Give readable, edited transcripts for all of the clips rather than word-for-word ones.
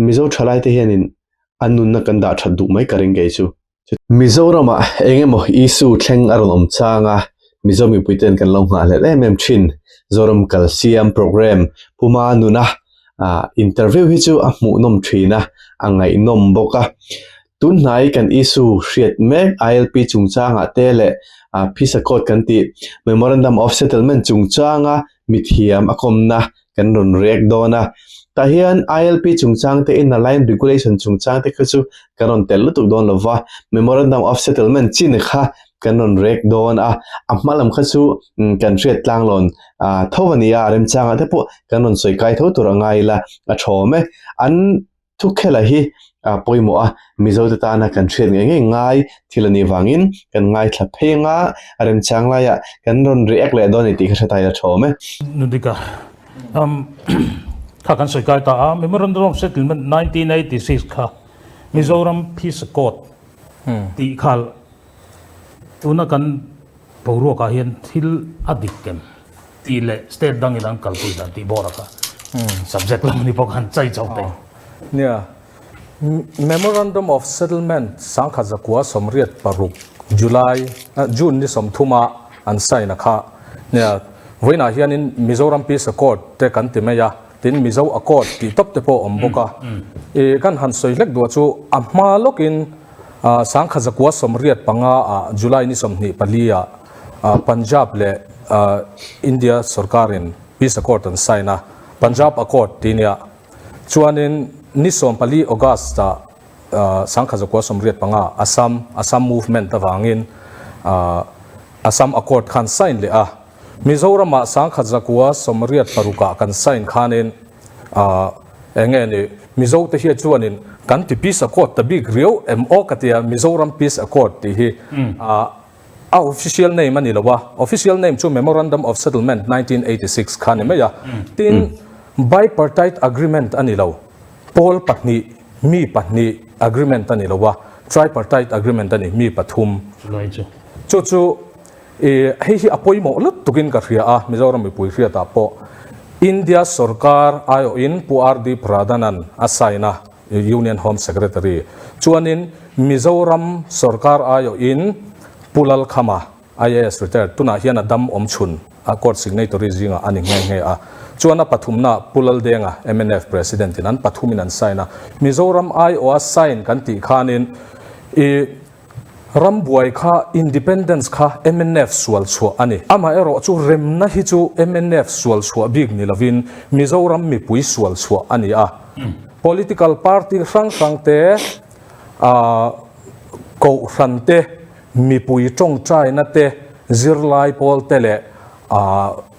Mizo thalai te hianin an nunna kan dah that duh mai ka ring kei chu. Mizoramah eng emaw issue thleng a rawn awm chang a, Mizo mipuiten kan lo nghahhlelh em em thin. Zoram Kalsiam Programme Puma nuna interview hi chu a hmuhnawm thin a, a ngaihnawm bawk a. Tunhnai kan issue hriat mek ILP chungchangah te leh Phisa Code kan tih Memorandum of Settlement chungchanga mithiam a kawmna kan rawn react dawn a. Tah hian ILP chungchang te Inner Line Regulation chungchang te kha chu kan rawn tel lutuk dawn lo va, Memorandum of Settlement chin kha kan rawn react dawn a, a hma lam kha chu kan hriat tlanglawn tho a ni a, remchangah te pawh kan rawn sawi kai tho tur a ngai ila a thawm e. An Thukhela hi a pawimawh a, Mizote tana kan hriat ngei ngei ngai thil a nih vangin kan ngaithla phei anga a remchang laiah kan rawn react leh dawn a ni tih ka hre ta ila tha awm e. Nudika, Kha kan sawi kai ta a, Memorandum of Settlement 1986 kha Mizoram Peace Accord tih kha tuna kan boruakah hian thil a dik em? Tih leh state dangin an kalpui dan tih bawr a kha subject lam ni bawk an chai chauh te. Nia, Memorandum of Settlement sangkhat zakua 86 July, June ni 30 a an sign a kha. Nia, vawiinah hianin Mizoram Peace Accord te kan ti mai a, tin Mizo Accord tih tawp te pawh a awm bawk a. I kan han sawi hlek duah chu a hma lawkin sangkhat zakua 85 ah July ni 24 ah Punjab leh India sorkarin Peace Accord an sign a, Punjab Accord tih nia. Chuanin ni 14 August ah 1985 Assam, Assam Movement avangin Assam Accord khan sign leh a. Mizoramah 1986 ah kan sign khanin eng nge ni Mizo te hian chuanin kan ti Peace Accord ta bik riau em aw ka tia Mizoram Peace Accord tih hi A official name a ni lo a, official name chu Memorandum of Settlement 1986 kha a ni mai a. Tin, bipartite agreement a ni lo, pawl pahnih, mi pahnih agreement a ni lo a, tripartite agreement a ni, mi pathum. Chu chu i hei hi a pawimawh lutukin ka hria a, Mizoram mipui hriatah pawh India sorkar aiawhin Pu RD Pradhan-a'n a sign a, Union Home Secretary chuanin Mizoram sorkar aiawhin Pu Lalkhama, IAS retired, tunah hian a dam awm chhun a court signatory zingah a ni nghe nghe a. Chuan a pathumna Pu Laldenga, mnf President in an pathumin an sign a. Mizoram aiawha sign kan tih khanin i Rambuai kha Independence kha mnf sual chhuah a ni. Amaherawh chu remna hi chu mnf sual chhuah bik ni lovin Mizoram mipui sual chhuah a ni a. Political party hrang hrang te, kohhran te, mipui tawngtaina te, zirlai pawl te leh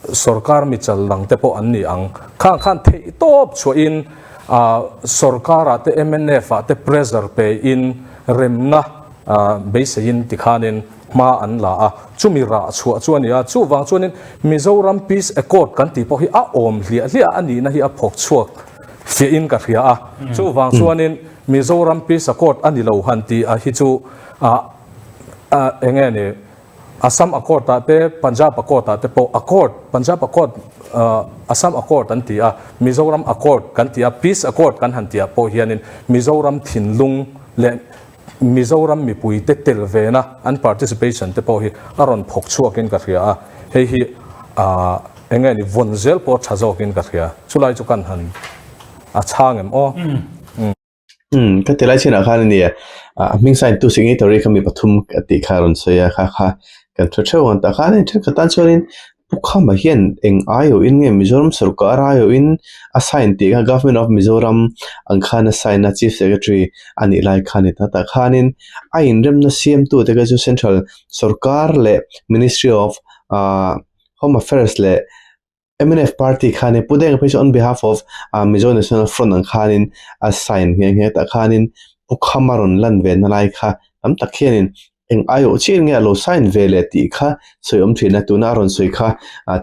sorkar michal dang te pawh an ni ang. Khang khan theihtawp chhuahin sorkarah te mnf ah te pressure pein remna beiseiin tikhanin hma an la a, chumi rah chhuah chu a ni a. Chuvang chuanin Mizoram Peace Accord kan tih pawh hi a awm hliah hliah a nihna hi a phawk chhuak fiahin ka hria a. Chuvang chuanin Mizoram Peace Accord a ni lo han tih a hi chu eng nge ni Assam Accord ah te Punjab Accord ah te pawh Accord, Punjab Accord, Assam Accord an ti a, Mizoram Accord kan ti a, Peace Accord kan han tih ah pawh hianin Mizoram thinlung leh Mizoram mipui te tel vena an participation te pawh hi a rawn phawk chhuakin ka hria a, hei hi eng nge ni vawn zel pawh tha zawkin ka hria, chulai chu kan han a chhang em aw. Ka ti lai chinah khan a nia, a hming sign tu signatory kha mi pathum a tih kha a rawn sawi a, kha kha kan hre theuh ang tah khan thenkhat tan chuanin Pu Khama hian eng aiawhin nge Mizoram sorkar aiawhin a sign tih kha Government of Mizoram ang khan a sign a Chief Secretary a nih lai khan ni ta tah khanin a inremna siamtu te kha chu Central sorkar leh Ministry of ah Home Affairs leh Mnf party khanin Pu Denga phei chu on behalf of Mizo National Front ang khanin a sign nghe nghe tah khanin Pu Khama rawn lan ve na lai kha tam tak hianin eng aiawh chiah nge a lo sign ve leh tih kha sawi awm thin a, tuna a rawn sawi kha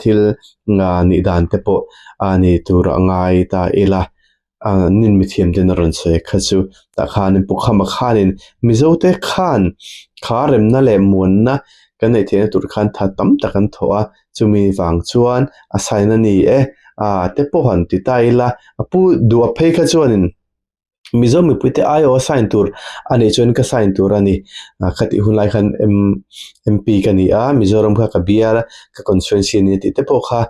thil nih dan te pawh a ni tur a ngai ta ila nin mithiam ten a rawn sawi kha chu tah khanin Pu Khama khanin Mizo te khan kha remna leh muanna kan neih theihna tur khan tha tam tak an thawh a, chumi vang chuan a sign a ni e, a te pawh han ti ta ila a pu duh a phei kha chuanin. Mizo mipuite aiawha sign tur a nih chuan ka sign tur a ni. Khatih hun lai khan MP ka ni a, Mizoram kha ka bial a, ka constituency a ni tih te pawh kha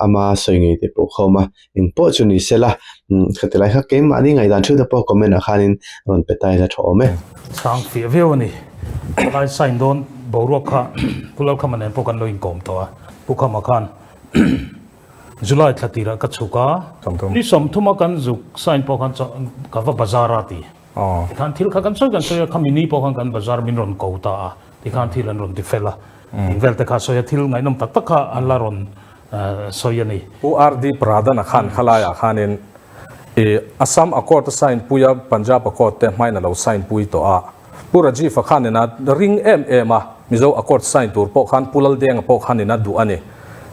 ama sawi ngei te pawh kha a awm a. Eng pawh chu ni sela, khati lai kha keimahni ngaihdan theuh te pawh comment ah khanin rawn pe ta ila tha awm e. Chhang fiah viau a ni. Lai sign dawn boruak kha Pu Lalkhama nen pawh kan lo inkawm tawh a, Pu Khama khan July thla tirah ka chhuk a, ni 30 a kan zuk sign pawh khan ka va bazar a ti. Tikhan thil kha kan sawi kan sawi a, khami ni pawh khan kan bazar min rawn ko ta a, tikhan thil an rawn ti fel a. Eng vel te kha sawi a, thil ngaihnawm tak tak kha an la rawn sawi a ni. Pu RD Pradhan-a khan khalaiah khanin i Assam Accord a sign pui a, Punjab Accord te hmain a lo sign pui tawh a. Pu Rajiv-a khanin a ring em em a, Mizo Accord sign tur pawh khan Pu Laldenga pawh khanin a duh a ni.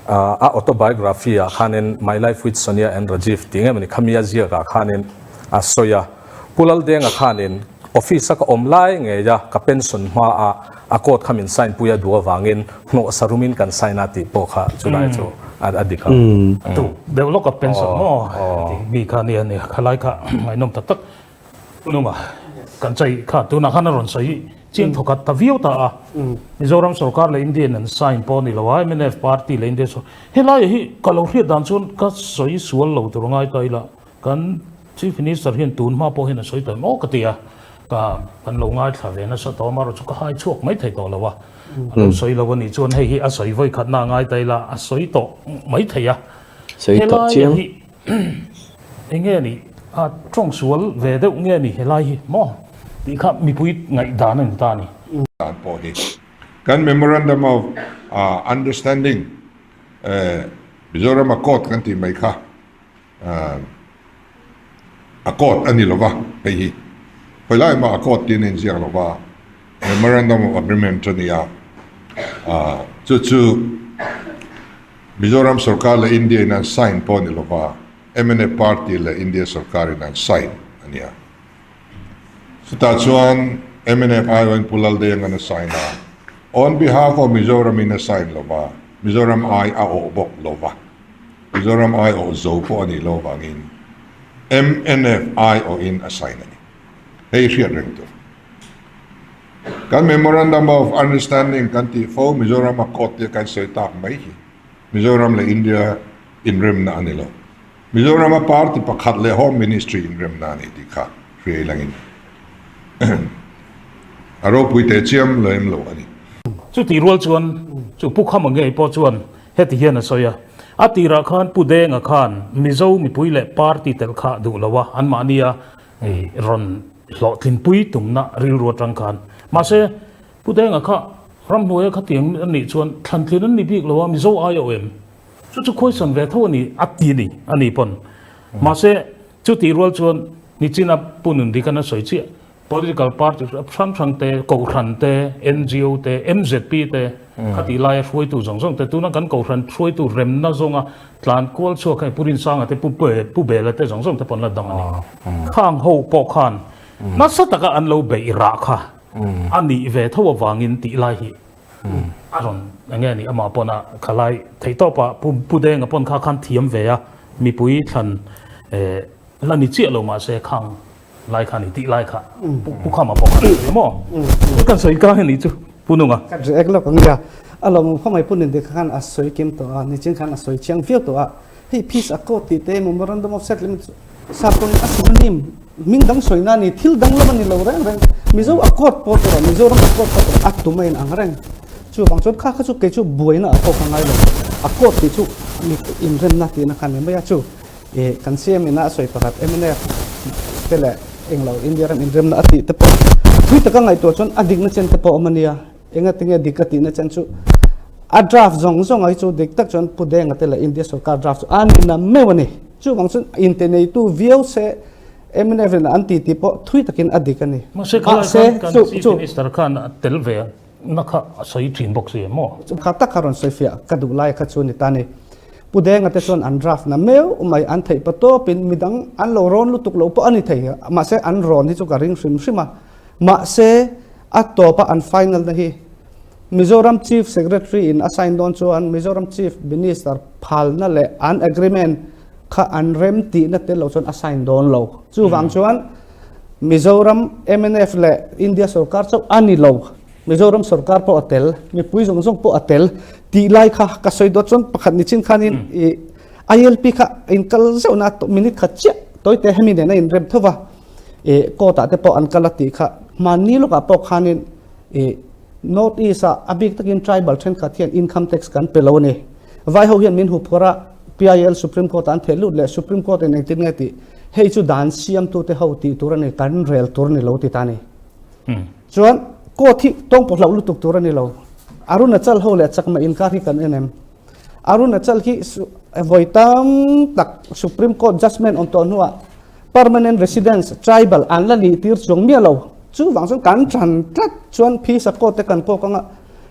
A autobiography-ah khanin My Life with Sonia and Rajiv tih nge mawni khami a ziakah khanin a sawi a. Pu Laldenga khanin office-a ka awm lai ngei a, ka pension hmaah a court kha min sign pui a duh avangin hnawh sarumin kan sign a tih pawh kha chulai chu a dik ang. A tuk deuh lawk a pension maw tih mi kha nia nia khalai kha ngaihnawm tak tak Nunga kan chai kha tunah khan a rawn sawi chiang thawkhat ta viau ta a. Mizoram sorkar leh Indian an sign pawh a ni lo a, mnf party leh India sorkar helai hi ka lo hriat dan chuan ka sawi sual lo tur ngai ta ila. Kan Chief Minister hian tun hma pawh hian a sawi tawh em aw ka ti a, ka kan lo ngaithla ve nasa tawh a, amaherawhchu ka hai chhuak mai thei tawh lo a, a lo sawi lo a nih chuan hei hi a sawi vawi khatna a ngai ta ila a sawi tawh mai thei a, helai hi eng nge ni a tawng sual ve deuh nge ni helai hi maw tih kha mipui ngaihdan a ni ta a ni. Dan pawh hi kan Memorandum of Understanding Mizoram Accord kan tih mai kha A court a ni lo va, hei hi khawi lai mah a court tiin a inziak lo va, Memorandum of Agreement a ni a, chu chu Mizoram sorkar leh India in an sign pawh a ni lo va, mnf party leh India sorkar in an sign a ni a. Chutah chuan mnf aiawhin Pu Laldenga'n a sign a, on behalf of Mizoram in a sign lo va, Mizoram ai a awh bawk lo va. Mizoram aiawh zo pawh a nih loh avangin mnf aiawhin a sign a ni. Hei hriat reng tur. Kan Memorandum of Understanding kan tih fo Mizoram a court tia kan sawi tak mai hi Mizoram leh India inremna a ni lo. Mizoram a party pakhat leh Home Ministry inremna a ni tih kha hria ilangin a ropui teh chiam lo em lo a ni. Chutih rual chuan chu Pu Khama ngei pawh chuan Heti hian a sawi a, A tirah khan Pu Denga khan Mizo mipui leh party tel kha duh lo a, anmahnia rawn hlawhtlinpui tumna rilru atang khan. Mahse, Pu Denga kha ramhnuaia khatiang a nih chuan thlantlin an ni bik lo a, Mizo ai a awm. Chu chu khawisawn ve tho a ni, a ti a ni, a ni pawn. Mahse, chutih rual chuan nichina Pu Nundikan a sawi chiah. Political party hrang hrang te, Kohhran te, NGO te, MZP te, khatih laia hruaitu zawng zawng te, tuna kan Kohhran hruaitu remna zawnga tlan kual chhuak hei Pu Rinsanga te, Pu Bela te zawng zawng te pawh an la dang a ni. Khang ho pawh khan nasa taka an lo beih rah kha a nih ve tho avangin tih lai hi a rawn eng nge ni amah pawn a khalai theihtawpa Pu Denga pawn kha khan thiam ve a, mipui thlan la ni chiah lo mahse khang Lai kha ni tih lai kha pu khama pawh kha ni maw kan sawi ka ni chu pu nunga kan react lawk ang nia a lawm khaw mai pu nin dek khan a sawi kim tawh a nichin khan a sawi chiang viau tawh a hei peace accord tih te memorandum of settlement sap pawhin a synonym hming dang sawi na ni thil dang lam a ni lo reng reng Mizo accord pawh tawh Mizoram accord pawh tawh a tum a in ang reng chuvang chuan kha kha chu kei chu buaina a pawh ka ngai lo accord tih chu inremna tihna kha ni mai a chu Ih kan CM ina a sawi pakhat mnf te leh englo India ram inremna a tih te pawh thui taka ngaihtuah chuan a dikna chen te pawh a awm a nia. Enga tinge dik a tihna chen chu a draft zawng zawng ai chu dik tak chuan Pu Denga te leh India sorkar draft chu a ni na meuh a ni. Chuvang chuan inte neitu viau se mnf in an ti tih pawh thui takin a dik a ni. Mahse khalai khan kan Chief Minister khan a tel ve na kha a sawi thin bawk si em aw? Kha tak kha rawn sawi fiah ka duh lai kha chu ni ta ni. Pu Denga te chuan an draft na meuh mai, an theih pa tawpin midang an lo rawn lutuk lo pawh a ni thei, mahse an rawn hi chu ka ring hrim hrim a, mahse a tawpa an final na hi Mizoram Chief Secretary in a sign dawn chuan Mizoram Chief Minister phalna leh an agreement kha an rem tihna tel lo chuan a sign dawn lo. Chuvang chuan. Mizoram mnf leh India sorkar chauh a ni lo, Mizoram sorkar pawh a tel, mipui zawng zawng pawh a tel tih lai kha ka sawi dawt chuan pakhat ni chin khanin i ILP kha a inkal zeuh na minute khat chiah tawite hemi nen a inrem tho va, i court ah te pawh an kal a tih kha hmanni lawkah pawh khanin i North East ah a bik takin tribal thenkhat hian income tax kan pe lo a ni. Vai ho hian min hup phawrh a, PIL Supreme Court ah an theh lut leh Supreme Court in engtin nge tih hei chu dan siamtute ho tih tur a ni, kan rel tur a ni lo ti ta a ni. Chuan court hi tawng pawh hlauh lutuk tur a ni lo. Arunachal ho leh Chakma inkar hi kan en em? Arunachal hi vawi tam tak Supreme Court judgement awm tawh hnuah permanent residence tribal an la nih tir chuang miah lo. Chuvang chuan kan tan tlat chuan phisa court te kan kawk anga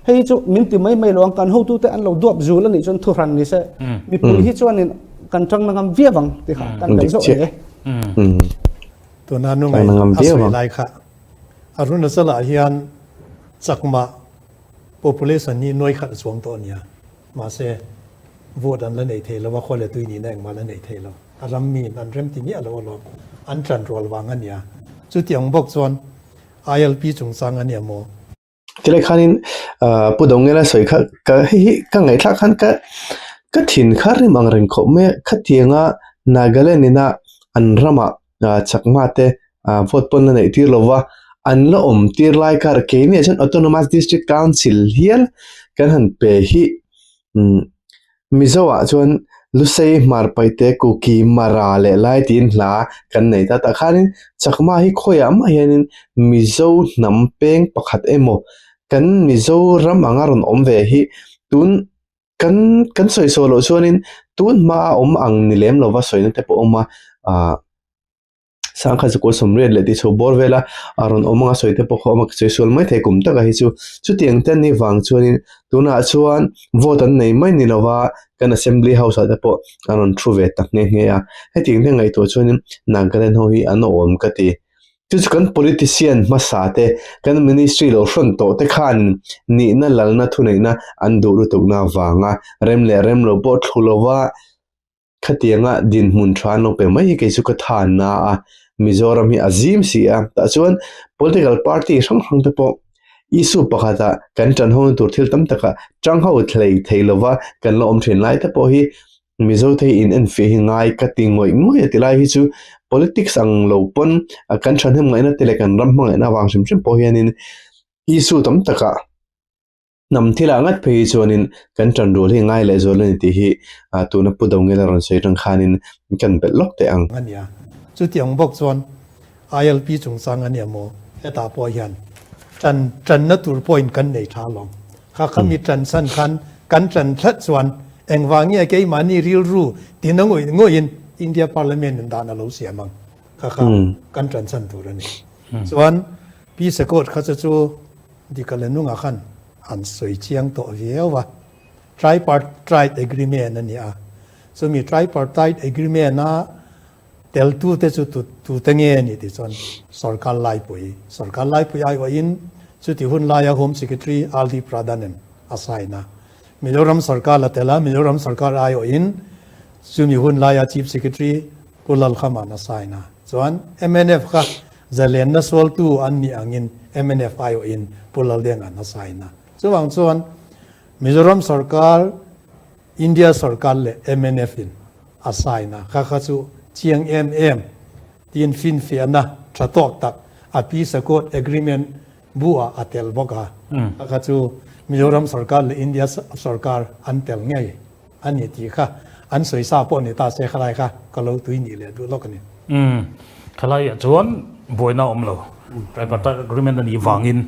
hei chu min ti mai mai lo ang kan hotute an lo duap zul a nih chuan thuhran ni se mipui hi chuanin kan tang na ngam viau ang ti kha kan daih zawh e. Tuna nungai a sawi lai kha Arunachal ah hian Chakma Population hi nuai khat a chuang tawh a nia. Mahse, vote an la nei thei lo a, khaw leh tui nihna engmah la nei thei lo. A ram miin an rem ti miah lo alawm. An ṭan rual vang a nia. Chutiang bawk chuan ILP chungchang a nia maw? Tilai khanin Pu Dongela sawi kha ka hei hi ka ngaihthlak khan ka ka thin kha rim ang reng khawp mai a, khatianga Nagaland ina an ramah Chakma te vote pawn la neih tir lo va, an la awm tir lai kar keini ah chuan Autonomous District Council hial kan han pe hi Mizo ah chuan Lusei Hmar Paite Kuki Mara leh lai tiin hla kan nei ta tah khanin Chakma hi khawiah mah hianin Mizo hnam peng pakhat emaw kan Mizo ram anga rawn awm ve hi tun Kan kan sawi sawi loh chuanin tun hma a awm ang ni lem lova sawina te pawh a awm a, ah sangkhat zakua sawmriat leh tih chho bawr vel a, a rawn awm anga sawi te pawh kha a awm a, ka sawi sual mai thei kum taka hi chu. Chutiang te ni vang chuanin tunah chuan vote an nei mai ni lova kan assembly house ah te pawh an rawn thu ve ta nghe nghe a, hetiang te ngaihtuah chuanin Nagaland ho hi an awm ka ti. Chu chu kan politician hmasa te, kan ministry lo hrawn tawh te khan nihna lalna thuneihna an duh lutukna avanga rem leh rem lo pawh thlu lova khatianga dinhmun tha an lo pe mai hi kei chu ka thanna a, Mizoram hi a zim si a, tah chuan political party hrang hrang te pawh issue pakhata kan tan ho na tur thil tam taka tang ho thlei thei lova kan la awm thin lai te pawh hi Mizo te in enfiah hi ngai ka ti ngawih ngawih a ti lai hi chu politics ang lo pawn kan thahnem ngaihna te leh kan ram hmangaihna avang hrim hrim pawh hianin issue tam takah hnam thilah ngat phei hi chuanin kan tan rual hi ngai leh zual a ni tih hi tuna Pu Dongela rawn sawi atang khanin kan belh lawk teh ang. A nia, chutiang bawk chuan ILP chungchang a nia maw? Hetah pawh hian ṭan ṭanna tur pawhin kan nei ṭha alawm. Kha kha mi ṭan chhan khan kan ṭan thlat chuan engvang nge keimahni rilru tina ngawih ngawih-in India Parliament in dan a lo siam ang. Kha kha kan ṭan chhan tur a ni. Chuan Pi Sakawt kha chu chu Dikalenunga khan an sawi chiang tawh viau a. Tripartite Agreement a ni a. Chumi Tripartite Agreement-a Teltute chu tute nge a nih tih chuan Sorkar Laipui, Sorkar Laipui aiawhin chuti hun laia Home Secretary RD Pradhan-in a sign a. Mizoram Sorkar la tel a, Mizoram Sorkar aiawhin chumi hun laia Chief Secretary Pu Lalkhama'n a sign a. Chuan mnf kha zalenna sualtu an nih angin mnf aiawhin Pu Laldenga'n a sign a. Chuvang chuan Mizoram Sorkar, India Sorkar leh mnf in a sign a, kha kha chu chiang em em tiin finfiahna tha tawk tak a Peace Accord Agreement bu ah a tel bawk a, kha kha chu Mizoram Sorkar leh India Sorkar an tel ngei a ni tih kha an sawi sa pawh ni ta se khalai kha ka lo tui nih leh duh lawk a ni. Umm, khalai ah chuan buaina a awm lo, Tripartite Agreement a nih vangin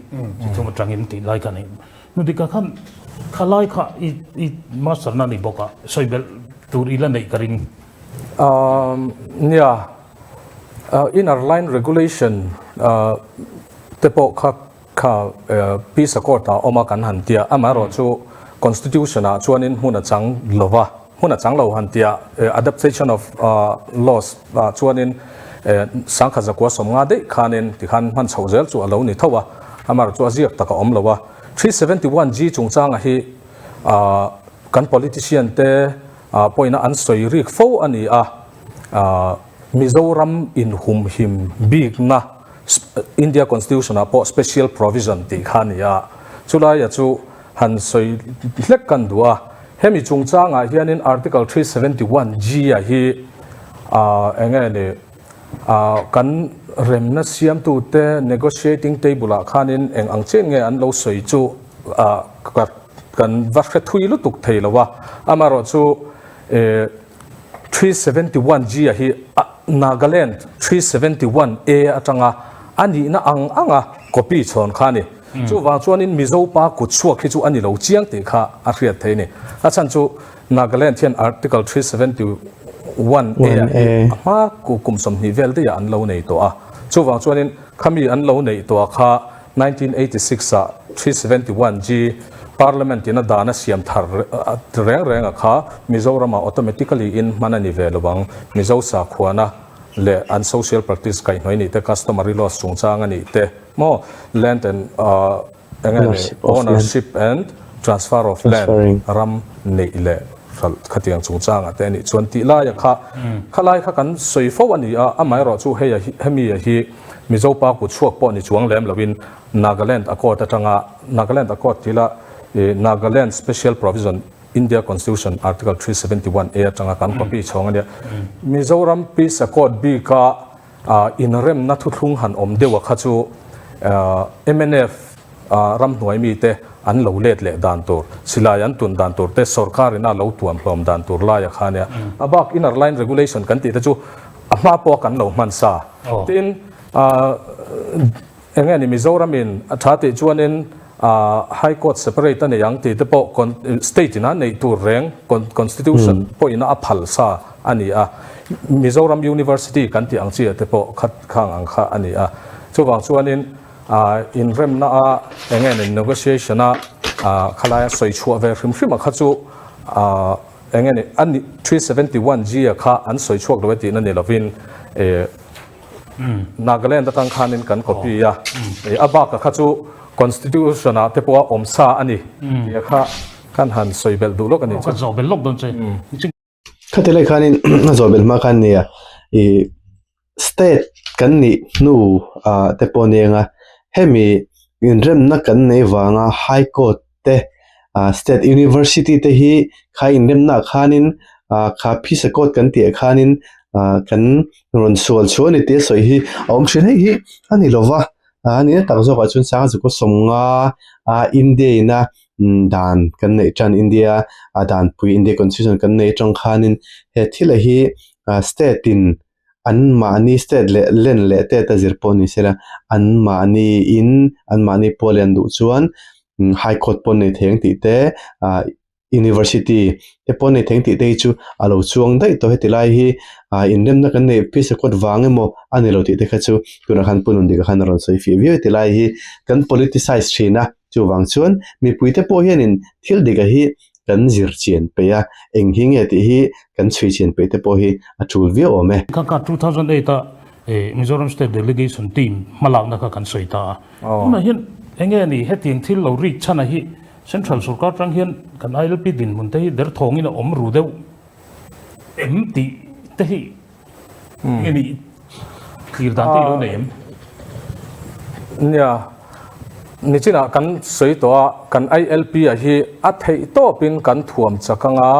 chi thum atangin tih lai kha a ni. Nudika khan khalai kha i i master na ni bawk a, sawi belh tur i la neih ka ring. Umm nia, inner line regulation te pawh kha kha peace accord ah awm a kan han tia, amaherawhchu constitution ah chuanin hmun a chang lo va, hmun a chang lo han tia adaptation of laws ah chuanin sangkhat zakua sawmnga daih khanin tikhan hman chhoh zel chu a lo ni tho a, amaherawhchu a ziak tak a awm lo a. 371G chungchanga hi kan politician te pawhina an sawi rik fo a ni a, Mizoram inhumhim bikna India Constitution ah pawh special provision tih kha a ni a, chulaia chu han sawi hlek kan duh a. Hemi chungchangah hianin Article 371 G a hi eng nge ni kan remna siamtute negotiating table ah khanin eng ang chen nge an lo sawi chu kan va hre thui lutuk thei lo a, amaherawhchu 371 G a hi Nagaland 371 A atanga a nihna ang anga copy chhawn kha a ni. Chuvang chuanin Mizo pa kut chhuak hi chu a ni lo chiang tih kha a hriat theih a ni. A chhan chu Nagaland hian Article 371 A ah hi a hma kum 20 vel daih ah an lo nei tawh a. Chuvang chuanin khami an lo neih tawh kha 1986 ah 371 G Parliament in a dan a siam thar reng reng a kha Mizoram ah automatically in hman a ni ve lo ang. Mizo sakhuana leh an social practice kaihhnawih nih te, customary laws chungchang a nih te maw, land and eng nge ni ownership and transfer of land ram neih leh hralh khatiang chungchang ah te a nih chuan tih lai a kha khalai kha kan sawi fo a ni a, amaherawhchu hei a hemi a hi Mizo pa kut chhuak pawh ni chuang lem loin Nagaland Accord atanga Nagaland Accord tila Nagaland Special Provision India Constitution Article 371 A atanga kan copy chhawng a nia. Mizoram Peace Accord bika inremna thuthlung han awm deuh a kha chu mnf ramhnuai mite an lo let leh dan tur, silai an tun dan tur te, sorkar ina lo tuam hlawm dan tur lai a kha nia. A bak inner line regulation kan tih te chu a hma pawh kan lo hman sa. Tin, eng nge ni Mizoramin a tha tih chuanin High Court separate a nei ang tih te pawh state ina neih tur reng constitution pawhin a phal sa a ni a. Mizoram University kan tih ang chi ah te pawh khat khang ang kha a ni a. Chuvang chuanin inremna a eng nge ni negotiation a khalaia sawi chhuah ve hrim hrim a kha chu Eng nge ni, a ni 371 G a kha an sawi chhuak lo e tihna ni lovin eh Nagaland atang khanin kan copy a, eh a bak a kha chu Constitution ah te pawh a awm sa a ni tih a kha kan han sawi belh duh lawk a nih chu. Ka zawh belh lawk dawn che. Khati lai khanin a zawh belh hma khan nia ih state kan nih hnu ah te pawh nia anga hemi inremna kan nei vanga high court te ah state university te hi kha inremna ah khanin ah kha phisa court kan tih ah khanin ah kan rawn sual chhuah a ni tih a sawi hi a awm thin hei hi a ni lova a ni tak zawk ah chuan sanga zuk a sawmnga ah India in a dan kan neih tan India a danpui India constitution kan nei atang khanin he thil a hi ah state in an mahni state leh len leh tet a zir pawh ni sela an mahni in an mahni pawh lian duh chuan high court pawh nei thei ang tih te ah university te pawh nei thei ang tih te hi chu a lo chuang daih tawh heti lai hi ah inremna kan neih peace accord vang emaw a ni lo tih te kha chu tunah khan Pu Nundika khan a rawn sawi fih viau heti lai hi kan politicize thin a chuvang chuan mipui te pawh hianin thil dik a hi kan zir chian peih a, eng hi nge tih hi kan chhui chian peih te pawh hi a tul viau awm e. Kha kha 2008 a Mizoram State Delegation Team hmalakna kha kan sawi ta a. Tunah hian eng nge ni hetiang thil lo rik chhan a hi Central sorkar tang hian kan ILP dinhmun te hi derthawngin a awm ru deuh em tih te hi Nge ni thlir dan te i lo nei em? Nia, nichinah kan sawi tawh a, kan ILP a hi a theih tawpin kan thuam chak anga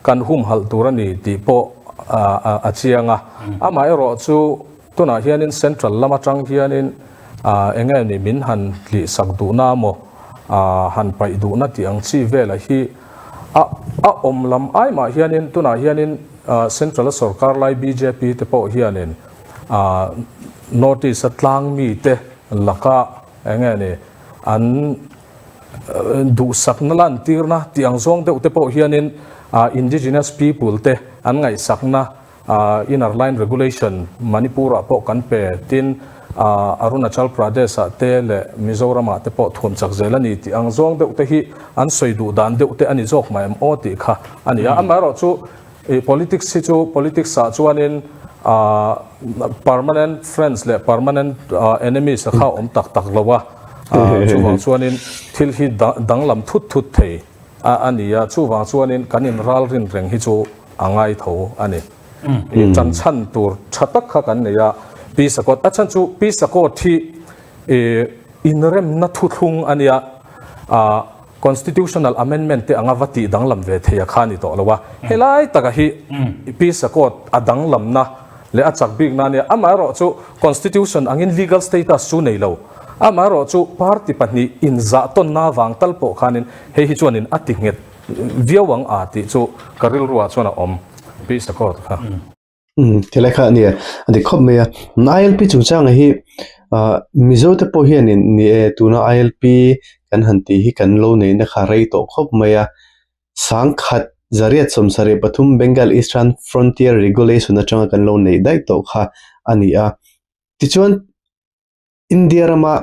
kan humhalh tur a ni tih pawh a chiang a. Amaherawh chu tunah hianin central lam atang hianin eng nge ni min han hlihsak duhna maw, han paih duhna tih ang chi vela hi a awm lam ai mah hianin tunah hianin Central a sorkar lai bjp te pawh hianin North East a tlang mite laka eng nge ni an duhsakna lantirna tih ang zawng deuh te pawh hianin indigenous people te an ngaihsakna inner line regulation Manipur ah pawh kan pe tin Arunachal Pradesh ah te leh Mizoram ah te pawh thuam chak zel a ni tih ang zawng deuh te hi an sawi duh dan deuh te a ni zawk mai em aw tih kha a ni a. Amaherawh chu politics hi chu politics ah chuanin permanent friends leh permanent enemies a kha awm tak tak lo a, chuvang chuanin thil hi danglam thut thut thei a ni a, chuvang chuanin kan inralrin reng hi chu a ngai tho a ni. Ṭan chhan tur ṭha tak kha kan nei a, Peace Accord a chhan chu Peace Accord hi inremna thuthlung a nia ah Constitutional Amendment te anga va tih danglam ve thei a kha a ni tawh lo a. Helai taka hi Peace Accord a danglamna leh a chak bikna a nia. Amaherawhchu Constitution angin legal status chu nei lo. Amaherawhchu party pahnih inzah tawnna avang tal pawh khanin hei hi chuanin a ti nghet viau ang a tih chu ka rilruah chuan a awm Peace Accord kha. Umm tilai kha a nia a dik khawp mai a ILP chungchanga hi ah Mizo te pawh hianin ni e tuna ILP kan han tih hi kan lo neihna kha rei tawh khawp mai a sangkhat zariat 73 Bengal Eastern Frontier Regulation atanga kan lo neih daih tawh kha a ni a tichuan. India rama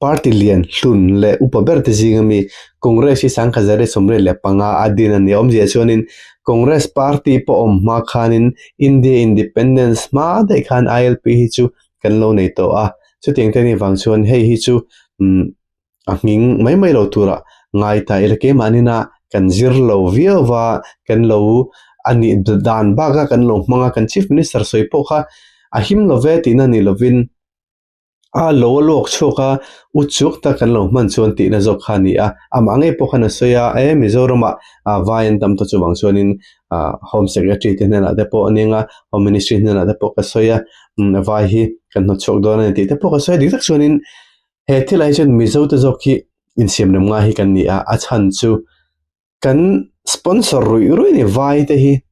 party lian hlun leh upa ber te zinga mi Congress hi 1985 a din a ni. Awmzia chuanin Congress party pawh awm hma khanin India Independence hma daih khan ILP hi chu kan lo nei tawh a. Chutiang te nih vang chuan hei hi chu umm a nghing mai mai lo tura ngai ta ila keimahnin a kan zir lo viau va, kan lo a nih dan baka kan lo hmang a, kan Chief Minister sawi pawh kha a him lo ve tihna ni lovin A lo a luak chhuak a, u chuk tak kan lo hman chuan tihna zawk kha a ni a. Amah ngei pawh khan a sawi a, e Mizoramah vai an tam ta chuvang chuanin Home Secretary te hnenah te pawh a ning a, Home Ministry hnenah te pawh ka sawi a, vai hi kan hnawt chhuak dawn a ni tih te pawh ka sawi a. Dik tak chuanin he thilah hi chuan Mizo te zawk hi insiamrem ngai hi kan ni a, a chhan chu kan sponsor ruih ruih a ni vai te hi.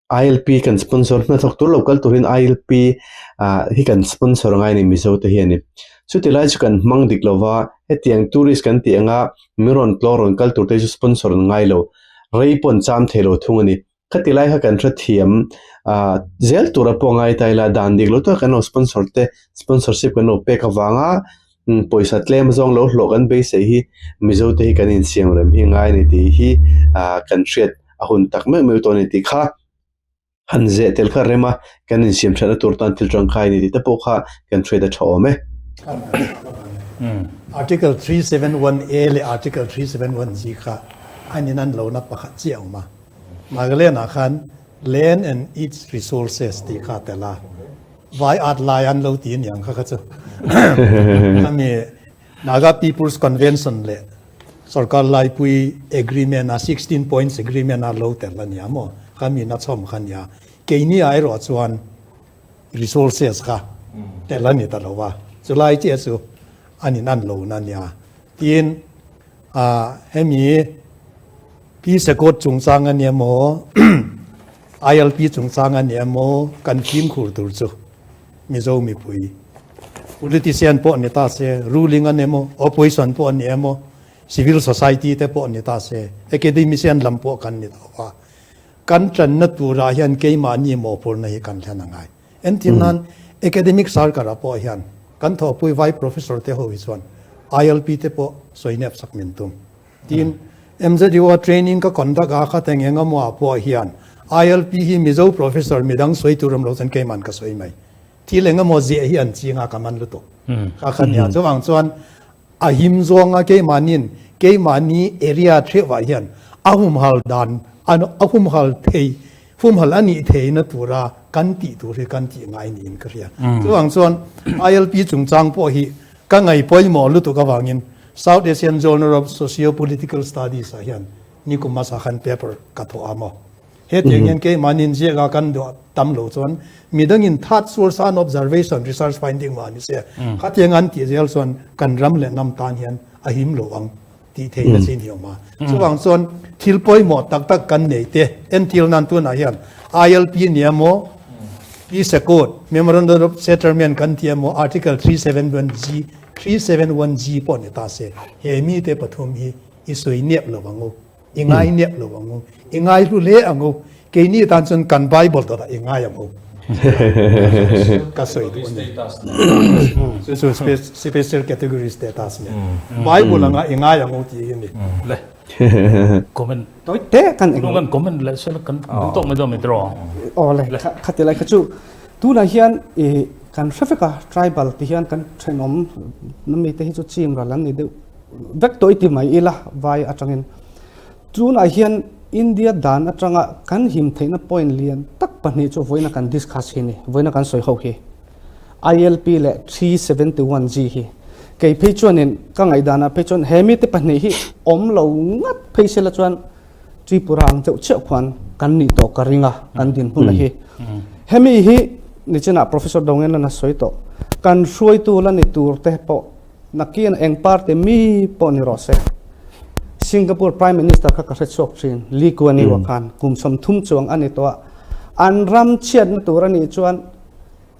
ILP kan sponsor hnathawk tur lo kal turin ILP ah hi kan sponsor ngai a ni Mizo te hian in chuti lai chu kan hmang dik lova hetiang tourist kan tih anga mi rawn tlawh rawn kal tur te chu sponsor an ngai lo rei pawh an cham thei lo thung a ni khati lai kha kan hrethiam ah zel tura pawh ngai ta ila dan dik lo tak kan lo sponsor te sponsorship kan lo pek avanga pawisa tlem zawng lo hlawh kan beisei hi Mizo te hi kan insiam rem hi ngai a ni tih hi ah kan hriat a hun tak meuh meuh tawh a ni tih kha han zeh tel kha rem a kan insiam thatna tur tan thil tangkai a ni tih te pawh kha kan hriat a tha awm e. Article 371A leh Article 371G kha a inan lohna pakhat chiah a awm a. Nagaland ah khan Land and its Resources tih kha a tel a. Vai at lai an lo ti aniang kha kha chu. Khami Naga People's Convention leh Sorkar Laipui Agreement a 16 Points Agreement a lo tel a nia maw? Khami na chhawm kha nia. Keini ah erawh chuan resources kha tel a ni ta lo va. Chulai chiah chu an in an lo na nia. Tin, ah hemi Peace Accord chungchang a nia maw? ILP chungchang a nia maw? Kan fimkhur tur chu. Mizo mipui politician pawh ni ta se, ruling a ni emaw, opposition pawh a ni emaw, civil society te pawh ni ta se, academician lam pawh kan ni tho a, kan tanna turah hian keimahni mawhphurhna hi kan thlen a ngai. Entir nan academic sarkar ah pawh hian kan thawhpui vai professor te ho hi chuan ILP te pawh sawi nep sak min tum. Tin, MZU a training ka conduct a kha teng eng emaw ah pawh hian ILP hi Mizo professor midang sawi tur awm lo chuan keiman ka sawi mai. Thil eng emaw ziah hi an ching a ka man lutuk. Kha kha nia. Chuvang chuan a him zawnga keimahnin keimahni area theuhah hian a humhal dan a humhal thei humhal a nih theihna tura kan tih tur hi kan tih ngai niin ka hria. Chuvang chuan ILP chungchang pawh hi ka ngaihpawimawh lutuk avangin South Asian Journal of Socio-Political Studies ah hian nikum hmasa khan paper ka thawh a maw. Hetiang hian keimahni inziak a kan duah tam lo chuan midangin third source an observation research finding mah ni se khatiang an tih zel chuan kan ram leh hnam tan hian a him lo ang tih theihna chin hi a awm a. Chuvang chuan thil pawimawh tak tak kan nei te entir nan tunah hian ILP nia maw Peace Accord, Memorandum of Settlement kan ti emaw Article 371G 371G pawh ni ta se, he mite pathum hi i sawi nep lo ang u, i ngai nep lo ang u, i ngai hlu hle ang u, keini tan chuan kan Bible dawtah i ngai ang u. Ka sawi duh a ni. Chu chu special category status nia. Bible anga i ngai ang u tih hi a ni. Le. Comment. Tawi te kan eng. Kan comment leh sel kan duh tawk mai dawn mai tiraw. Aw le, khati lai kha chu Tunah hian i kan hre vek a, tribal ti hian kan thenawm na mite hi chu chim ral an ni deuh vek tawh i ti mai ila vai atangin. Tunah hian India dan atanga kan him theihna point lian tak pahnih chu vawiina kan discuss hi ni, vawiina kan sawi ho hi. ILP leh 371G hi. Kei phei chuanin ka ngaihdanah phei chuan he mite pahnih hi awm lo ngat phei sela chuan Tripura ang deuh chiah khuan kan nih tawh ka ring a, kan dinhmun a hi. Hemi hi nichinah Professor Dongenan a sawi tawh, kan hruaitu la ni tur te pawh nakin eng party mi pawh ni rawh se. Singapore Prime Minister kha ka hre chhuak thin, Lee Kuan Yew-a khan kum 30 chuang a ni tawh a, an ram chhiatna tur a nih chuan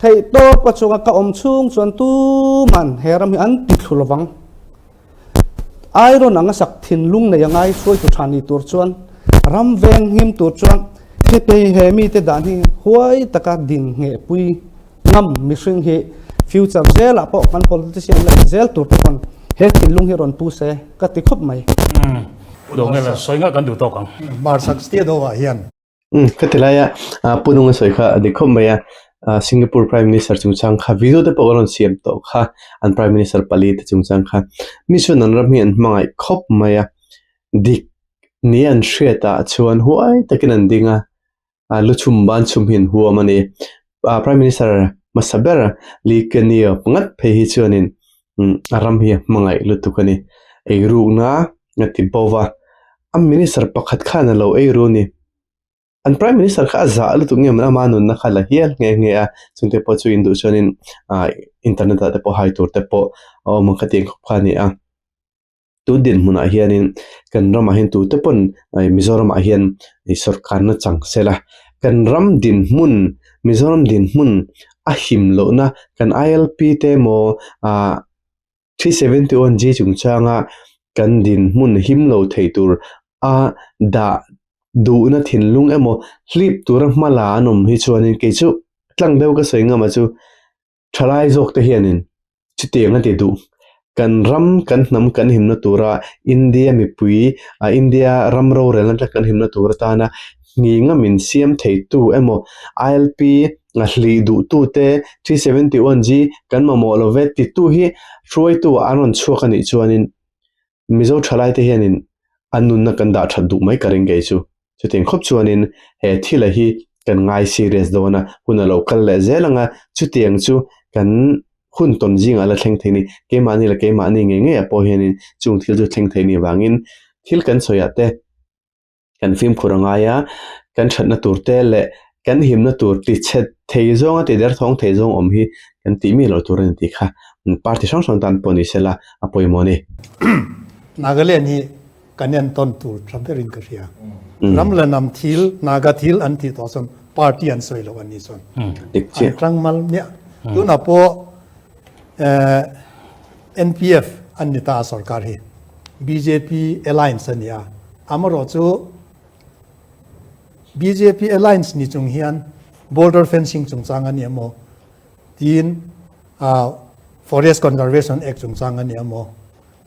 theihtawp a chunga ka awm chhung chuan tuman he ram hi an ti thlu lovang. Iron anga sak thinlung nei a ngai hruaitu tha ni tur chuan ram veng him tur chuan heti he mite dan hi huai taka din ngheh pui ngam mihring hi future zelah pawh kan politician la in zel tur te pawn he thinlung hi rawn pu se ka ti khawp mai. Pu Dongela sawi ngah kan duh tawk ang. Marsak state ho ah hian Umm ka ti lai a, Pu Nunga sawi kha a dik khawp mai a, Singapore Prime Minister chungchang kha video te pawh ka rawn siam tawh kha, an Prime Minister pali te chungchang kha mi chuan an ram hi an hmangaih khawp mai a, dik ni an hriat ah chuan huai takin an ding a, lu chhum ban chhum hi an huam a ni. Prime Minister hmasa ber Lee Kuan Yew ngat phei hi chuanin a ram hi a hmangaih lutuk a ni. Eirukna a ti bo va, a minister pakhat khan a lo eiru a ni. An prime minister kha a zah lutuk nge maw ama nunna kha a la hial nghe nghe a, chungte pawh chu induh chuanin ah internet ah te pawh hai tur te pawh a awm ang khatiang khawp kha a ni a. Tun dinhmunah hianin kan ramah hian tute pawn Mizoramah hian sawrkarna chang sela kan ram dinhmun Mizoram dinhmun a him lohna kan ILP te emaw ah 371G chungchanga kan dinhmun him lo thei tur a dah duhna thinlung emaw hlip tura hma la an awm hi chuanin kei chu tlang deuh ka sawi ngam a chu thalai zawk te hianin chutiang a ti duh. Kan ram kan hnam kan himna tura India mipui ah India ram rorelna tla kan himna tur atana hninga min siam theitu emaw ILP a hlih duhtute 371G kan mamawh lo ve titu hi hruaitu ah an rawn chhuak a nih chuanin Mizo thalai te hianin an nunna kan dah that duh mai ka ring kei chu. Chutiang khawp chuanin he thila hi kan ngai serious dawn a, hun a lo kal leh zel ang a, chutiang chu kan hun tawn zingah la thleng thei ni. Keimahni leh keimahni ngei ngeiah pawh hianin chung thil chu thleng thei ni vangin thil kan sawiah te kan fimkhur a ngai a, kan thatna tur te leh kan himna tur ti chhe thei zawnga ti derthawng thei zawng awm hi kan tih mi loh tur a ni tih kha party hrang hrang tan pawh ni sela a pawimawh a ni. Nagaland hi kan entawn tur tha berin ka hria. Ram la nam thil, Naga thil an tih tawh chuan party an sawi loh an nih chuan an tang mal miah. Tunah pawh NPF an ni ta a sorkar hi. Bjp alliance a ni a, amarawh chu bjp alliance ni chung hian border fencing chungchang a ni emaw tiin Forest Conservation Act chungchang a ni emaw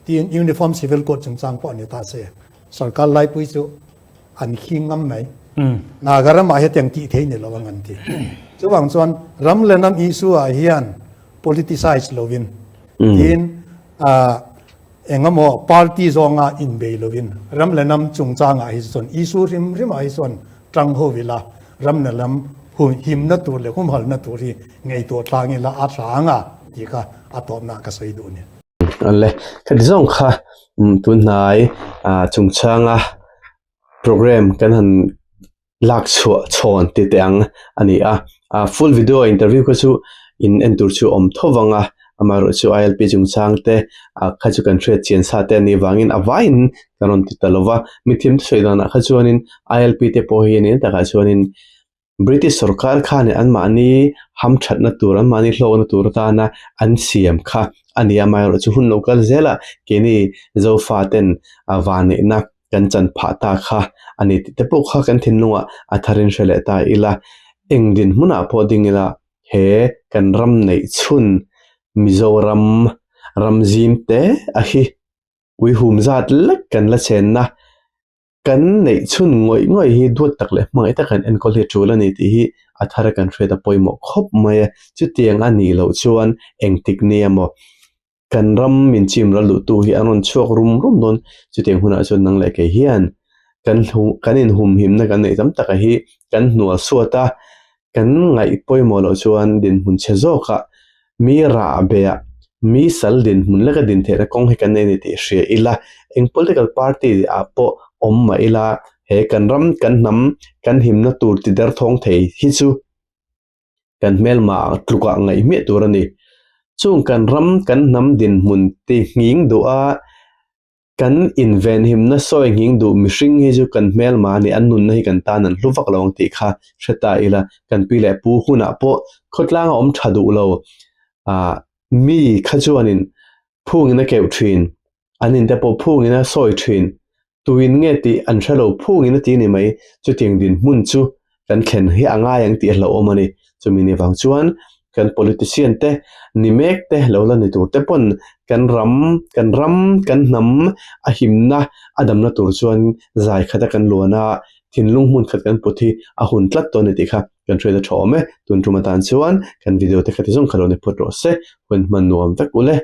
tiin Uniform Civil Code chungchang pawh a ni ta se sarkar laipui chu an khing ngam mai. Naga ramah hetiang tih thei ni lo ang an ti. Chuvang chuan ram leh ram issue ah hian politicize lovin tiin Engemaw party zawnga inbei lovin ram leh hnam chungchangah hi chuan issue hrim hrimah hi chuan tang ho ila ram leh hnam himna tur leh humhalna tur hi ngaihtuah tlang ila a tha ang a tih kha a tawpna ka sawi duh a ni. Awle, khati zawng kha tunhnai chungchanga program kan han lak chhuah chhawn ti teh ang a ni a, a full video interview kha chu in en tur chu awm tho vang a, amaherawh chu ILP chungchang te ah kha chu kan hriat chian sa te a nih vangin a vaiin kan rawn ti ta lo va, mithiam te sawi danah kha chuanin ILP te pawh hi a ni takah chuanin British sorkar khanin anmahni hamthatna tur anmahni hlawkna tur atana an siam kha a ni a, amaherawh chu hun lo kal zel a keini Zofa ten a vanneihna kan chan phah ta kha a ni tih te pawh kha kan thinlungah a tharin hre leh ta ila, eng dinhmunah pawh ding ila he kan ram neih chhun Mizoram ram zim te a hi uihum zat lek kan la chenna kan neih chhun ngawih ngawih hi duat tak leh hmangaih tak kan enkawl hi a tul a ni tih hi a thar a kan hriat a pawimawh khawp mai a, chutiang a nih loh chuan engtik nia maw Kan ram min chim ral duhtu hi an rawn chhuak rum rum dawn. Chutiang hunah chuan nang leh kei hian kan kan inhumhimna kan neih tam taka hi kan hnual suat a, kan ngaih pawimawh loh chuan dinhmun chhe zawkah. Mi rah beah mi sal dinhmun leka din theihna kawng hi kan nei a ni tih hria ila, eng political party ah pawh awm mah ila he kan ram kan hnam kan himna tur ti derthawng thei hi chu kan hmelma tlukah ngaih hmiah tur a ni. Chung kan ram kan hnam dinhmun ti nghing duh a. Kan invenhimna sawi nghing duh mihring hi chu kan hmelma a ni, an nunna hi kan tan an hlu vak lo ang tih kha hre ta ila, kan pi leh pu hunah pawh khawtlang a awm tha duh lo. Ah, mi kha chuanin phungin a keuh thin, an inte pawh phungin a sawi thin, tuin nge tih an hre lo, phungin a ti ni mai, chutiang dinhmun chu kan thlen hi a ngai ang tih a hlauhawm a ni. Chumi ni vang chuan kan politician te ni mek te lo la ni tur te pawn kan ram, kan ram, kan hnam a himna a damna tur chuan zai khat a kan luan a, thinlung hmun khat kan put hi a hun tlat tawh a ni tih kha kan hriat a tha awm e. Tun tum atan chuan kan video te kha ti zawng kha lo ni phawt rawh se, hun hman nuam vek ule.